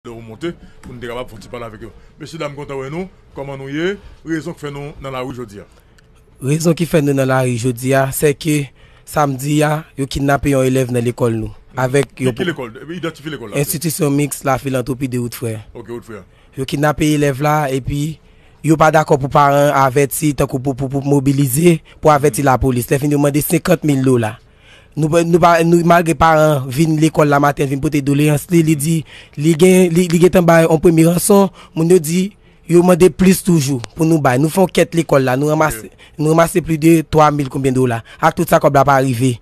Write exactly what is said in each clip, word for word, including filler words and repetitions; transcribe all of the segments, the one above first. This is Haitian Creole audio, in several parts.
Lè w monte, pou n te kapab fè yon ti pale avèk yo. Mesye dam, kontan wè nou. Kòman nou ye? Rezon k fè nou nan lari jodi a? Rezon ki fè nou nan lari jodi a, se ke samdi a, yo kidnape yon elèv nan lekòl nou. Avèk Ki, yo ki lekòl? Idantifye lekòl la. Enstitisyon Miks La Filantropi de Wout Frè. Ok, Wout Frè. Yo kidnape elèv la, epi yo pa dakò pou paran avèti, tankou pou, pou, pou mobilize, pou avèti lapolis. Lè fini, yo mande senkant mil dola. Nou, pa- nou, pa- nou, malgre paran vin lekòl la maten, vin pote doleyans li, li di, li gen, li, li gentan bay yon premye ranson, moun yo di, yo mande plis toujou pou nou bay. Nou fè yon kèt lekòl la, nou ranmase, nou ranmase plis de twa mil konbyen dola. Ak tout sa, kòb la pa rive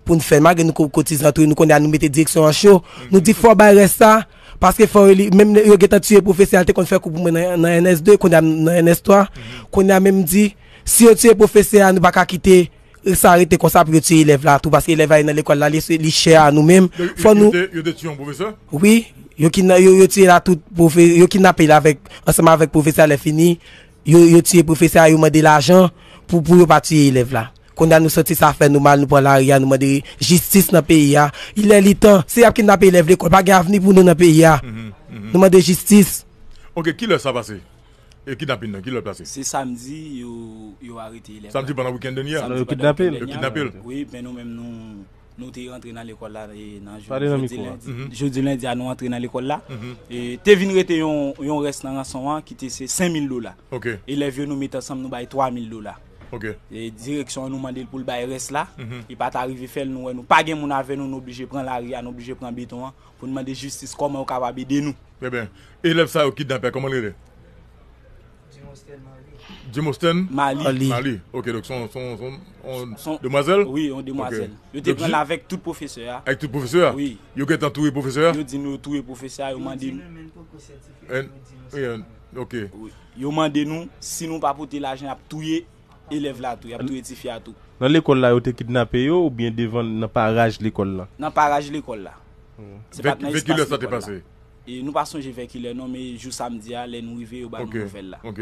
pou n fè. Malgre nou ko- kotize antre, nou konnen nou mete direksyon an cho. Nou di fò bay rès sa, paske fò yo li, menm yo gentan tiye pwofesè a, l te konn fè kou pou mwen nan, nan N S de, kounye a nan N S twa. Kounye a menm di, si yo tiye pwofesè a, nou pa ka kite sa rete konsa pou yo tiye elèv la tou, paske elèv la nan lekòl la, li, li chè a nou menm. Yo, Fò yo, nou yo te, yo te tiye yon pwofesè? Wi, yo kidna, yo, yo tiye la tout, pwofe- yo kidnape l avèk, ansanm avèk pwofesè a, lè fini, yo, yo tiye pwofesè a, yo mande lajan pou, pou yo pa tiye elèv la. Kounye a nou santi sa fè nou mal, nou pran lari a, nou mande jistis nan peyi a. Ilè li tan, si y ap kidnape elèv lekòl, pa gen avni pou nou nan peyi a. Nou mande jistis. Ok, kilè sa pase? E kidnapin nan, kilè l pase? Se samdi, yo, yo arete elèv la. Samdi pandan wikenn dènye a? Samdi pandan wikenn dènye a. Yo kidnape l? Wi, men nou menm nou, nou te rantre nan lekòl la, e nan jou, Pale nan jodi mikwo a. Lendi, jodi lendi a, nou antre nan lekòl la. E te vin rete yon, yon rès nan ranson an ki te se senk mil dola. Ok. Elèv yo nou met ansanm, nou bay twa mil dola. Ok. E direksyon an nou mande l pou l bay rès la. Li pa ta rive fè l, nou wè nou pa gen moun avè nou, nou oblije pran lari a, nou oblije pran beton an pou n mande jistis kòman yo kapab ede nou. Trè byen. Elèv sa yo kidnape a, kòman l rele? Jimostan? Mali. Mali. Ok, donk se yon, se yon, se yon, yon Son- demwazèl? Wi, yon demwazèl. Ok. Yo te pran l avèk tout pwofesè a. Avèk tout pwofesè a? Wi. Yo gentan touye pwofesè a? Yo di nou yo touye pwofesè a, yo mande nou. En- wi, en- ok. Wi. Yo mande nou, si nou pa pote lajan, y ap touye elèv la tou, y ap touye tifi a tou. Nan lekòl la, yo te kidnape yo oubyen devan, nan paraj lekòl la? Nan paraj lekòl la. Se pa t nan espas lekòl la. Vè kilè sa te pase? E nou pa sonje vè kilè non, men jou samdi a, lè nou rive, yo ba nou nouvèl la. Ok.